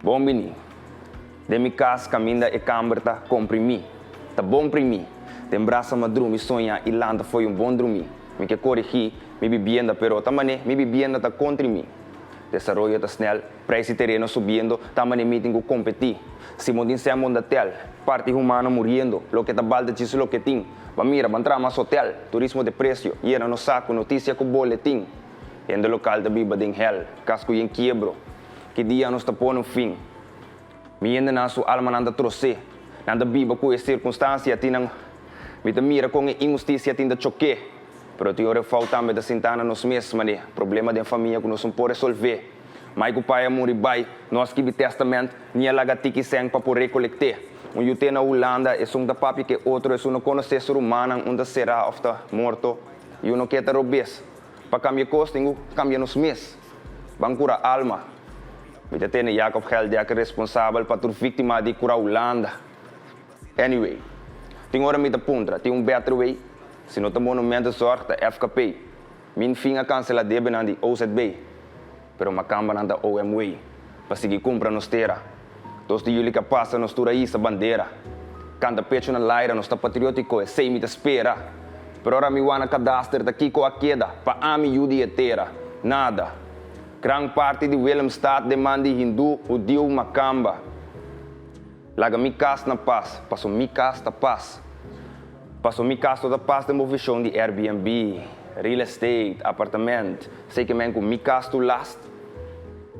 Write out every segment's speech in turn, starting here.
Bon bini. Den mi kas kaminda e kamber ta komprimí. Ta bon primí. Den brasa m'a drumi soña i lanta fo'i un bon drumí. Mi ke korigí mi bibienda pero ta man'é mi bibienda ta kontri mi. Desaroyo ta snèl, preis di tereno subiendo, ta man'é mi tin ku kompetí. Si bo tin sèn bon ta tèl. Parti humano muriendo, loke ta bal ta djis loke tin. Ban mira, ban traha mas hotel, turismo de presio, yena nos saku, notisia ku boletin. Hende lokal ta biba den hèl, kas ku yen kiebro. Ki dia nos ta pone un fin? Mi hendenan su almanan ta trosé. Nan ta biba ku e sirkunstansia tin nan. Mi ta mira kon e inhustisia tin ta choké. Pero tin ora e fout tambe ta sintá na nos mes, manera problema den famia ku nos no por resolvé. Mai ku pai a muri bai, no a skibi tèstamènt, ni a laga tiki sèn pa por rekolekt'é. Un yu te na Hulanda, esun ta papia ku e otro, esun no konosé su rumannan, un ta será òf ta morto, i un no ke ta robes. Pa kambia kos tin ku kambia nos mes. Ban kura alma. Mi ta tene Jacob Geldekker responsabel pa tur víktima di kura Hulanda. Anyway. Tin ora mi ta puntra, tin un better way? Si no ta Monumentenzorg ta FKP. Min fin a kansela debenan di OZB. Pero makambanan ta OMW. Pa sigui kumpra nos tera. Dos di juli ka pasa nos tur a hisa bandera. Kanta pecho na laira nos ta patriotiko esei mi ta spera. Pero ora mi wana kadaster ta kiko a keda pa ami yu di e tera? Nada. Gran parti di Willemstad den man di hindu, hudiu, makamba. Laga mi kas na pas, paso mi kas ta pas. Paso mi kas no ta pas den bo vishon di Airbnb, real estate, apartament, esei ke men ku mi kas tu last.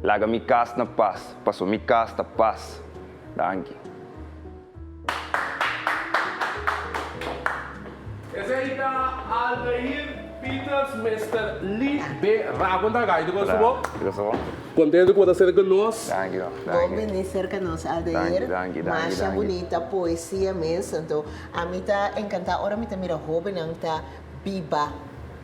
Laga mi kas na pas, paso mi kas ta pas. Danki. Esei ta Aldair Pieters Mister Libera. Kon ta gai? Di gosto bo? Di gosto bo. Contento cu bo ta cerca nos. Danki bo. Bon bini cerca nos Aldair. Danki, danki, danki. Masha bunita poesia mes. Anto ami ta encanta ora mi ta mira hobennan ta biba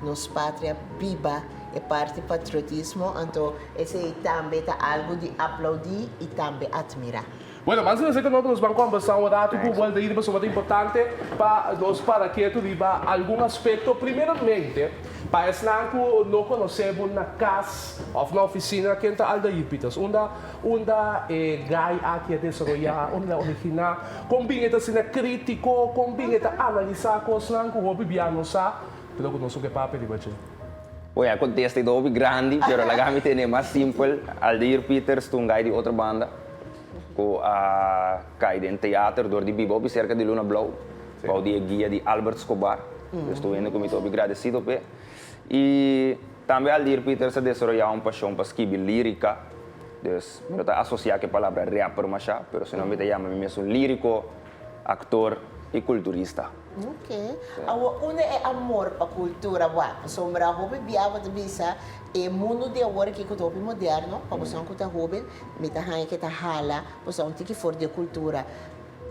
nos patria, biba e parti patriotismo. Anto esey tambe ta algo di aplaudi y tambe admira. Bueno, mas esei ta nos ban kombersá un ratu ku Waldeir pasobra ta importante pa nos para ketu riba algun aspekto. Primeramente, pa esnan ku no konosé bo na kas òf na ofisina, ken ta Aldair Pieters? Unda unda e gai aki a desaroyá? Unda el a originá? Kon bin e ta asina krítiko? Kon bin e ta analisá kosnan ku hopi bia no sa, pero ku nos no ke papia riba dje? Bueno, e kontesta ei ta hopi grandi, pero laga mi tene mas simpel. Aldair Pieters ta un gai di otro banda. Ku a kai den teater dor di biba hopi serka di Luna Blou, bou di e guia di Albert Scobar. Yo sto hende ku mi ta hopi gradesido p'e. I tambe Aldir Pieters a desaroyá un pashon pa skibi lírika. Dus mi no ta asosiá ku e palabra rapper mashá, pero si no mi ta yama mi mes un líriko, aktor i kulturista. Ok. Awor, unda e amor pa kultura wak? Pasobra hopi bia bo ta bisa e mundu di awor aki ku ta hopi moderno, pa boso ku ta hóben, Mi ta haña ke ta hala boso un tiki for di e kultura.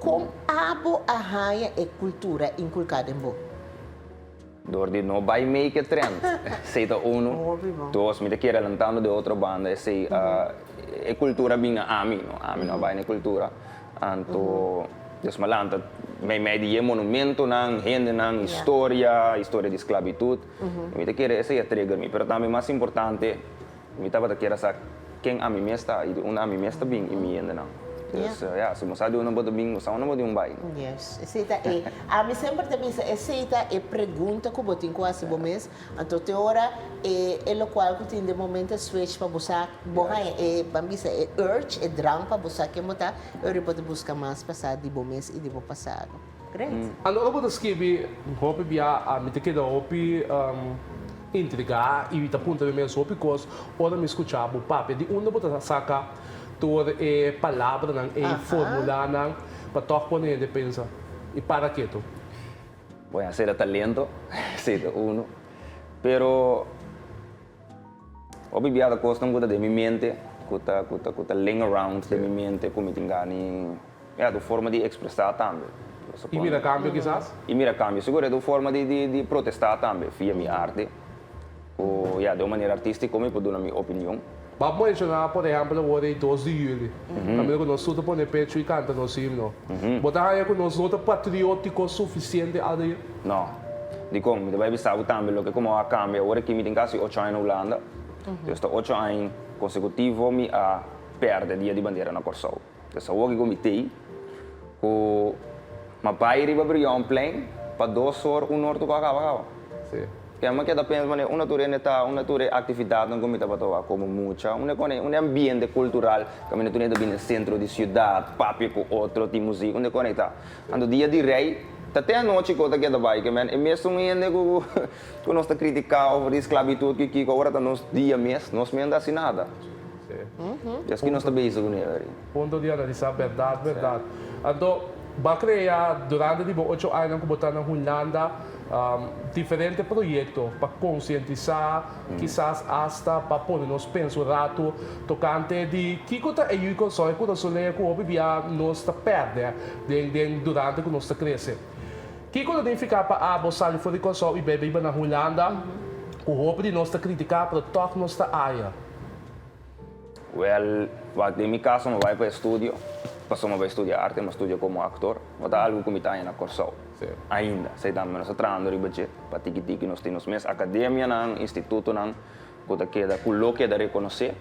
Kon abo a haña e kultura inkulká den bo? Dor di no bai make e trend. Esei ta unu. Dos, mi ta kere lantando di otro banda. Esei e kultura bin na ami, no? Ami no a bai na e kultura. Anto, dus mi a lanta meimei di e monumentonan, hendenan, historia, historia di sklabitut. Mi ta kere esei a trigger mi. Pero tambe mas importante. Mi tabata kier a sa ken ami mes ta i di unda ami mes ta bin i mi hendenan. Dus ya, si bo sa di unda bo ta bin, bo sa unda bo tin un bai. Yes, esei ta e. Ami semper ta bisa esei ta e pregunta ku bo tin ku hasi bo mes. Anto te ora e e lokual ku tin den momento a switch pa bo sa, bo haña e, ban bisa e urge, e drang pa bo sa ken bo ta, e ora bo ta buska mas pa sa di bo mes i di bo pasado. Great. Anto ora bo ta skibi hopi bia ami ta keda hopi Intrigá i ta puntra mi mes hopi kos ora mi skuchá bo papia. Di unda bo ta saka tur e palabranan ei, formulanan pa tòg pone hende pensa i para ketu? Bueno, esei ta talento, esei ta unu. Pero hopi bia ta kosnan ku ta den mi mente, ku ta ku ta ku ta ling around den mi mente ku mi tin gana Ya, ta un forma di expresá tambe. I mira cambio kisas? I mira cambio. Sigur e ta un forma di di protestá tambe via mi arte. Ku ya, den un manera artístiko mi por duna mi opinion. Bo a menshoná por ehèmpel awor e dos di yüli, kaminda ku nos tur ta pone pechu i kanta nos himno. Bo ta haña ku nos no ta patriótiko sufisiente aldair? No. Dikon? Mi ta bai bisa bo tambe loke komo a kambia. Awor aki mi tin kasi ocho aña na Hulanda. Dus ta ocho aña konsekutivo mi a. pèrdè Dia di Bandera na Kòrsou. Pues awor ki ku mi tei ku m'a bai riba Brionplein pa dos or, un or tur ku a kaba kaba. Ke mi a keda pensa manera unda tur hende ta, unda tur e aktividatnan ku mi tabata wak komo mucha, unda kon e unda e ambiente kultural kaminda tur hende ta bini na sentro di siudat, papia ku otro, tin muzik, unda kon e ta. Anto dia di rei ta te anochi ku ta keda bai ke men e mesun hende ku ku nos ta kritiká over di sklabitut ki kiko ora ta nos dia mes, nos mes no ta hasi nada. Esaki nos ta bezig kuné ori. Punto di analisá bèrdat bèrdat. Anto bo a krea durante di bo ocho añanan ku bo ta na Hulanda diferente proyekto pa konsientisá, kisas asta pa pone nos pensa un ratu tokante di kiko ta e yu Kòrsou, e kurason ku hopi bia nos ta pèrdè den den durante ku nos ta krese. Kiko ta nifiká pa abo sali for di Kòrsou i bai biba na Hulanda ku hopi di nos ta kritiká pero tòg nos ta aya? Wèl, wak den mi kaso mi bai pa estudio, pasobra mi bai studia arte, mi studia komo aktor. No ta algu ku mi ta haña na Kòrsou ainda. Esei tambe nos ta trahando riba dje pa tiki tiki nos tin nos mes akademianan, institutonan ku ta keda, ku lo keda rekonosé.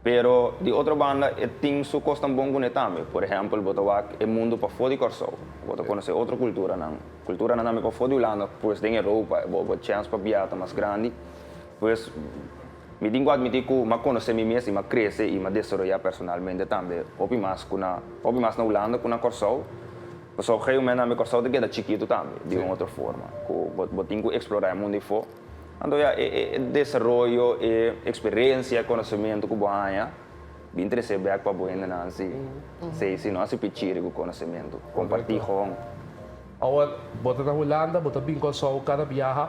Pero di otro banda e tin su kosnan bon kuné tambe. Por ehèmpel bo ta wak e mundu pafó di Kòrsou, bo ta konosé otro kulturanan, kulturanan tambe pafó di Hulanda, pues den Europa bo chèns pa biaha ta mas grandi. Pues mi tin ku admití ku m'a konosé mi mes i m'a krese i m'a desaroyá personalmente tambe hopi mas ku na hopi mas na Hulanda ku na Kòrsou. Pasobra op gegeven moment tambe Kòrsou ta keda chikitu tambe di un otro forma ku bo bo tin ku eksplorá e mundu afó. Anto ya e e desaroyo, e eksperensia, e konosementu ku bo haña bin trese bèk pa bo hendenan si si si no hasi pichiri ku konosementu. Kompartí gewoon. Awor, bo ta na Hulanda, bo ta bin Kòrsou kada biaha,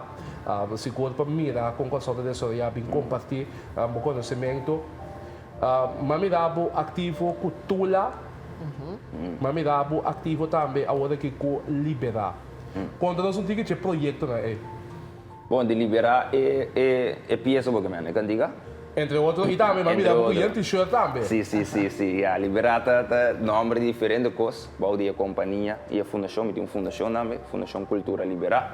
sigur pa mira kon Kòrsou ta desaroyá, bin kompartí bo konosementu. M'a mira bo aktivo ku Tula, m'a mira bo aktivo tambe awor aki ku Liberá. Konta nos un tiki dje proyektonan ei. Bon, di Liberá e piesa bo ke mende, e kantika? Entre otro, i tambe m'a mira bo ku yen t-shirt tambe. Si, si, si, si, ya. Liberá ta nomber di diferente kos bou di e kompania i e fundashon. Mi tin un fundashon tambe, Fundashon Kultura Liberá.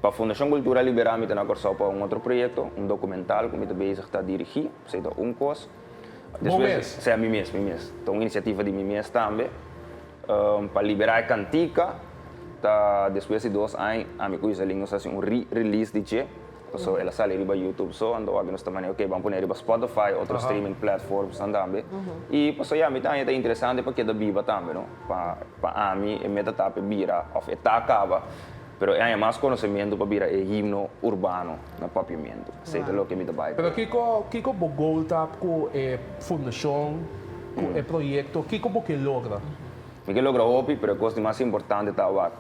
Pa Fundashon Kultura Liberá mi ta na Kòrsou pa un otro proyekto, un dokumental ku mi ta bezig ta dirigí. Esei ta un kos. Bo mes? Si, mi mes, mi mes. Ta un inisiativa di mi mes tambe. Pa liberá e kantika ta despues di dos aña ami ku Iselin nos a hasi un re-release di dje. Pasobra el a sali riba YouTube so, anto wak nos ta manera ok ban pone riba Spotify, otro streaming platformsnan tambe. I pasobra ya mi ta haña ta interesante pa keda biba tambe no, pa pa ami e meta ta pa e bira of e ta kaba, pero e haña mas konosementu pa bira e himno urbano na Papiamentu. Esei ta loke mi ta bai Pero kiko kiko bo goal ta ku e fundashon, ku e proyekto, kiko bo ke logra? Mi ke logra hopi, pero e kos di mas importante ta wak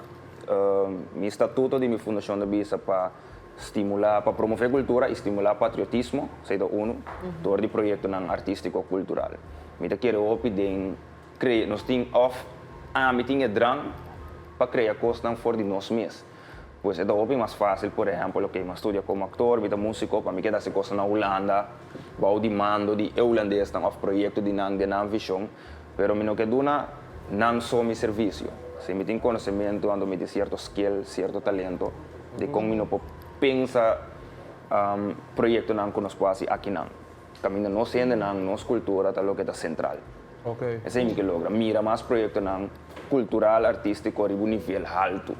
mi statuto di mi fundashon ta bisa pa Stimulá pa promové kultura i stimulá patriotismo, esei ta unu, dor di proyektonan artístiko kultural. Mi ta kere hopi den krea, nos tin òf ami tin e drang pa krea kosnan for di nos mes. Pues e ta hopi mas fásil, por ehèmpel, oke, mi a studia komo aktor, mi ta músiko, pa mi keda hasi kosnan na Hulanda bou di mando di e hulandesnan òf proyekto di nan den nan vishon, pero mi no ke duna nan so mi servisio. Si mi tin konosementu, anto mi tin sierto skill, sierto talento. Dikon mi no por pensa proyektonan ku nos por hasi akinan? Kaminda nos hendenan, nos kultura ta loke ta sentral. Esei mi ke logra, mira mas proyektonan kultural, artístiko riba un nivel haltu.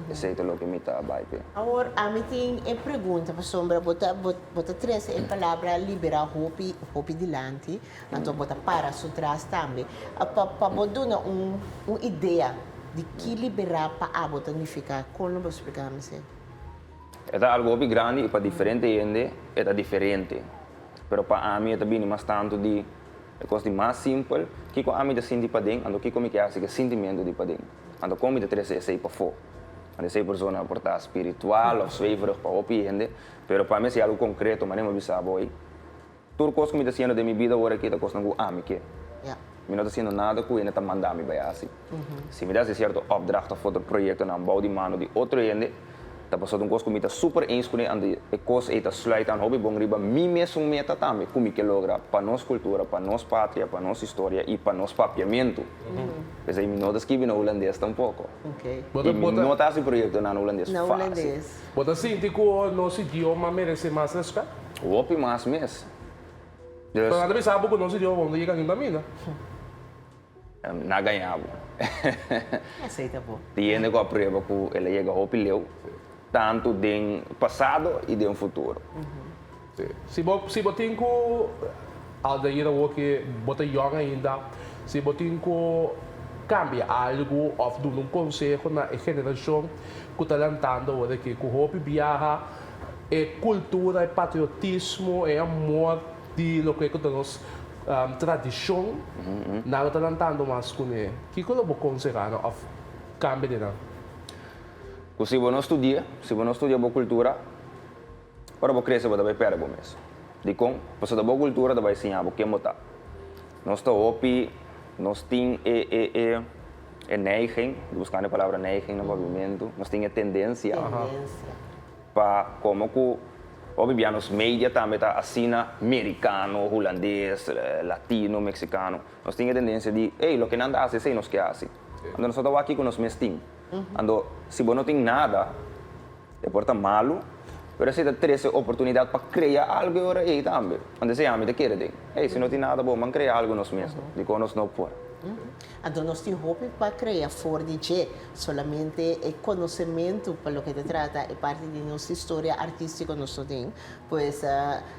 Esei ta loke mi ta bai p'e. Awor, ami tin e pregunta pasobra bo ta bo ta trese e palabra liberá hopi hopi dilanti, anto bo ta para su tras tambe. Pa pa bo duna un un idea Di ki liberá pa abo ta nifiká? Kon lo bo spliká mi esei? E ta algu hopi grandi i pa diferente hende e ta diferente. Pero pa ami e ta bini mas tantu di e kos di mas simpel, kiko ami ta sinti paden, anto kiko mi ke hasi ku e sintimentu di paden. Anto kon mi ta trese esei pafó. Anto esei por zona por ta spiritual òf zweverig pa hopi hende, pero pa mi esei algu konkreto, manera mi a bisa bo ei. Tur kos ku mi ta hasiendo den mi bida awor aki ta kosnan ku ami ke. Mi no ta hasiendo nada ku hende ta manda mi bai hasi. Si mi ta hasi sierto opdracht òf otro proyektonan bou di mano di otro hende, ta pasobra ta un kos ku mi ta super eens kuné, anto e kos ei ta sluit aan hopi bon riba mi mesun meta tambe ku mi ke logra pa nos kultura, pa nos patria, pa nos historia i pa nos papiamentu. P'esei mi no ta skibi na hulandes tampoko. I mi no ta hasi proyektonan na hulandes fásil. Bo ta sinti ku nos idioma meresé mas rèspèt? Hopi mas mes. Dus. Pero nan ta bisa bo ku nos idioma bo no yega ningun kaminda. Na gaña bo. Esei ta bo. Tin hende ku a prueba ku el a yega hopi leu, tantu den pasado i den futuro. Si. Si bo si bo tin ku Aldair awor ke bo ta yòn ainda, si bo tin ku kambia algu òf duna un konseho na e generashon ku ta lantando awor aki, ku hopi biaha e kultura, e patriotismo, e amor di loke ku ta nos tradishon, nan lo ta lantando mas kuné. Kiko lo bo konsehá nan òf kambia di nan? Ku si bo no studia, si bo no studia bo kultura, ora bo krese bo ta bai pèrdè bo mes. Dikon? Pasobra bo kultura ta bai siña bo ken bo ta. Nos ta hopi, nos tin e e e e neiging, buskando e palabra neiging na papiamentu, nos tin e tendensia. Tendensia. Pa komo ku hopi bia nos media tambe ta asina merikano, hulandes, latino, meksikano. Nos tin e tendensia di, ey, loke nan ta hasi esei nos ke hasi. Anto nos no ta wak kiko nos mes tin. Anto si bo no tin nada, e por ta malu, pero esei ta trese oportunidat pa krea algu e ora ei tambe. Anto esei ami ta kere den, ey, si no tin nada bo man krea algu nos mes, dikon nos no por? Anto nos tin hopi pa krea for di dje. Solamente e konosementu pa loke ta trata e parti di nos historia artístiko nos no tin. Pues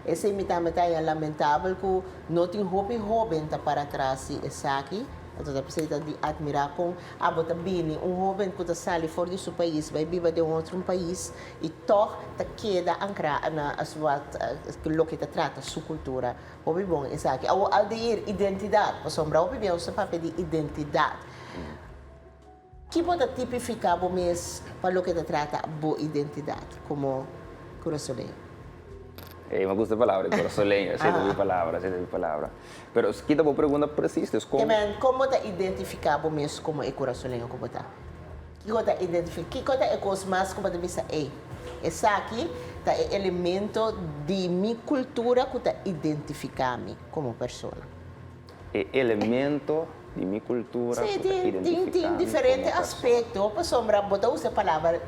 esei mi tambe ta haña lamentabel ku no tin hopi hóben ta para tras di esaki. Anto ta p'esei ta di atmirá kon abo ta bini un hóben ku ta sali for di su pais bai biba den otro un pais i tòg ta keda ankrá na loke ta trata su kultura. Hopi bon esaki. Awor Aldeir, identidat, pasobra hopi bia nos ta papia di identidat. Ki bo ta tipifiká bo mes pa loke ta trata bo identidat komo kurasoleño? Ey, mi gusta e palabra kurasoleño, esei ta mi palabra, esei ta mi palabra. Pero ki ta bo pregunta presis? Dus kon. Kemen, kon bo ta identifiká bo mes komo e kurasoleño ku bo ta? Kiko ta identifiká, kiko ta e kos mas ku bo ta bisa, ey, esaki ta e elemento di mi kultura ku ta identifiká mi komo persona? E elemento di mi kultura Sí, ku ta tin, tin, identifiká tin mi diferente komo persona. aspekto, pasobra bo ta usa e palabra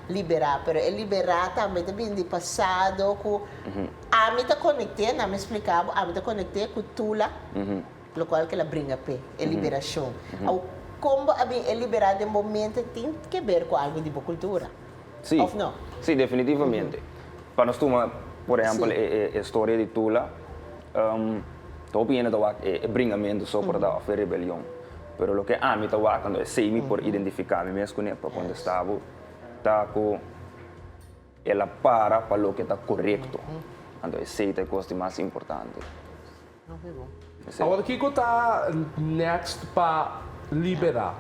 liberá, pero e liberá tambe ta bini di pasado ku ami ta konekt'é, na mi splika bo, ami ta konekt'é ku Tula, lokual ku el a bringa p'e, e liberashon. Awor, kon bo a bin e liberá den bo mente tin ke ber ku algu di bo kultura, Sí, òf no? sí, definitivamente. Pa nos tuma, por ehèmpel, e e storia di Tula, Ta hopi hende ta wak e bringamentu so por ta of e rebelion. Pero loke ami ta wak anto esei mi por identifiká mi mes kuné pa kontestá bo ta ku el a para pa loke ta korekto. Anto esei ta e kos di mas importante. Awor kiko ta next pa liberá?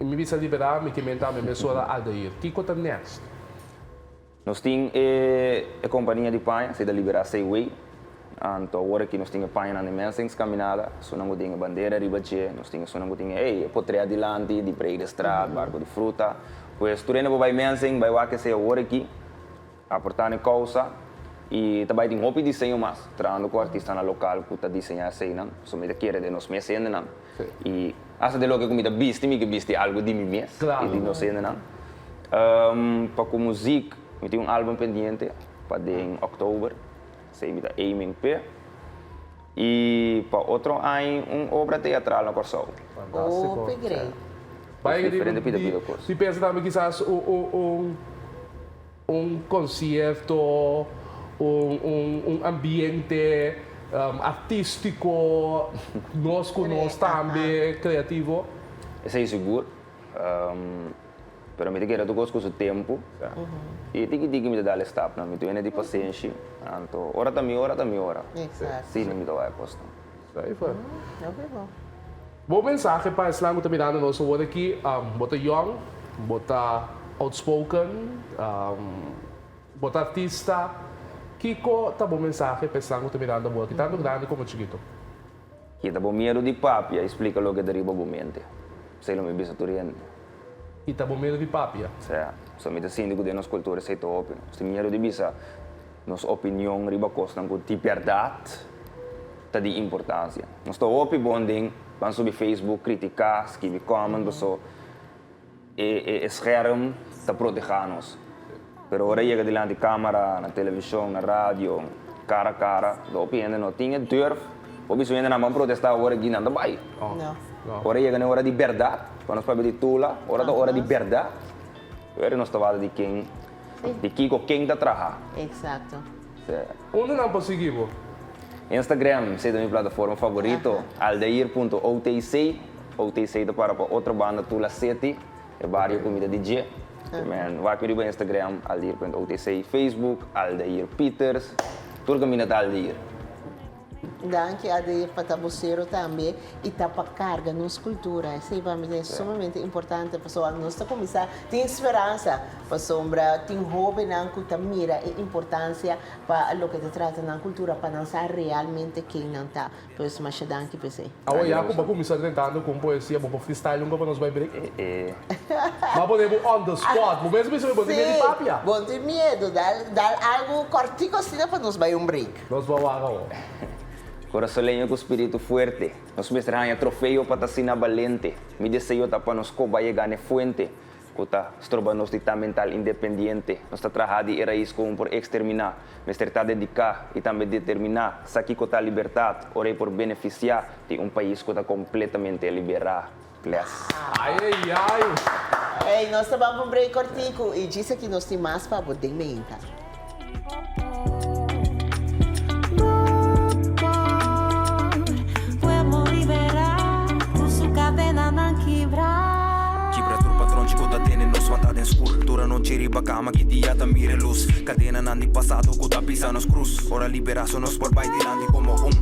Mi bisa liberá mi ke menta mi mesora Aldair. Kiko ta next? Nos tin e e kompania di paña, si ta liberá Seaway. Anto awor aki nos tin e pañanan di Mensings Caminada, esunnan ku tin e bandera riba dje, nos tin esunnan ku tin e ey, e potré adilanti di Breedestraat, Barco di Fruta. Pues tur hende por bai Mensing, bai wak esei awor aki, aportá na e kousa i ta bai tin hopi diseño mas, trahando ku artistanan lokal ku ta diseñá eseinan, pasobra mi ta kere den nos mes hendenan. I asta den loke ku mi ta bisti, mi ke bisti algu di mi mes i di nos hendenan. Pa ku muzik, mi tin un album pendiente pa den òktober, esei mi ta aiming p'e. I pa otro aña un obra teatral na Kòrsou. Fantástiko. Hopi great. Bai Diferente pida pida kos. Di pensa tambe kisas un Un concierto, un un un ambiente artistico, nos cu nos tambe creativo. Esey sigur, pero mi ta kere tur cos cu su tempo y tiki tiki mi ta dal e stapnan, mi ta wende di pasenshi, anto ora ta mi ora ta mi ora, asina mi ta wak e cosnan. Bo mensahe pa esnan ku ta mirando nos awor aki, bo ta yòn, bo ta outspoken, bo ta artista, kiko ta bo mensahe pa esnan ku ta mirando awor aki, tantu grandi komo chikito? Kita bo miedu di papia i splika loke ta riba bo mente. Esei lo mi bisa tur hende. Kita bo miedu di papia. Sea, so mi ta sinti ku den nos kultura esei ta hopi. Nos tin miedu di bisa nos opinion riba kosnan ku di bèrdat ta di importansia. Nos ta hopi bon den ban subi Facebook, kritiká, skibi comment paso e e e scherm ta protehá nos. Pero ora yega dilanti kamera, na televishon, na radio. Kara kara, hopi hende no tin e durf. Hopi su hendenan ban protestá awor aki, nan ta bai. Ora yega na e ora di bèrdat, pa nos papia di Tula, ora ta ora di bèrdat, wèri nos ta wak di ken, di kiko ken ta traha. Exacto. Unda nan por sigui bo? Instagram, esei ta mi plataforma favorito, aldair punto otc, otc ta para pa Otrobanda Tula City, e bario ku mi ta di dje. Men, wak mi riba Instagram, aldair punto otc, Facebook, Aldair Pieters, tur kaminda ta Aldair. Danki Aldair pa ta bosero tambe y ta pa carga nos cultura. Esey pa mi ta sumamente importante pasobra nos ta cuminsa tin speransa pasobra tin hobennan cu ta mira e importancia pa loke ta trata nan cultura pa nan sa realmente ken nan ta. Pues masha danki pa esey. Awo ya cu bo a cuminsa drentando cu un poesia bo por freestyle un ko pa nos bay break? Bo a pone bo on the spot. Bo mes bisa mi bo tin miedu di papia. Si, bo tin miedu. Dal dal algo cortico asina pa nos bay un break. Nos bo a wak awo. Kurasoleño ku spiritu fuerte. Nos mester haña trofeo pa ta asina balente. Mi deseo ta pa nos koba yega n'e fuente ku ta stroba nos di ta mental independiente. Nos ta traha di e rais ku un por eksterminá. Mester ta dediká i tambe determiná sa kiko ta libertat ora e por benefisiá di un pais ku ta kompletamente liberá. Bless. Ai ai ai. Ey, nos ta ban pa un break kortiku i djis aki nos tin mas pa bo den Meinta. Kibra tur patronchi ku ta tene nos wanta den skur. Tur anochi riba kama ki dia ta mira e lus. Kadenanan di pasado ku ta pisa nos krus. Ora libera so nos por bai dilanti komo un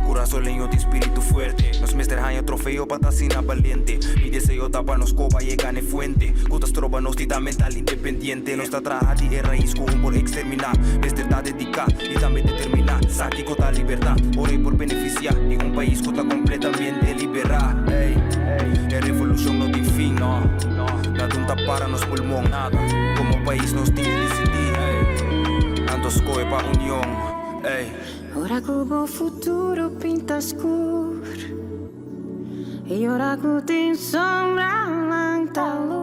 kurasoleño tin spiritu fuerte. Nos mester haña trofeo pa ta asina balente. Mi deseo ta pa nos koba yega n'e fuente ku ta stroba nos di ta mental independiente. Nos ta traha di e rais ku un por eksterminá. Mester ta dediká i tambe determiná. Sa kiko ta libertá ora e por benefisiá di un pais ku ta kompletamente liberá. Ey, e revolushon no tin fin, no. Nada un ta para nos pulmon, nada. Komo pais nos tin di disidí, ey. Anto skohe pa union, ey. Ora ku bo futuro pinta skur I ora ku tin sombranan ta lus.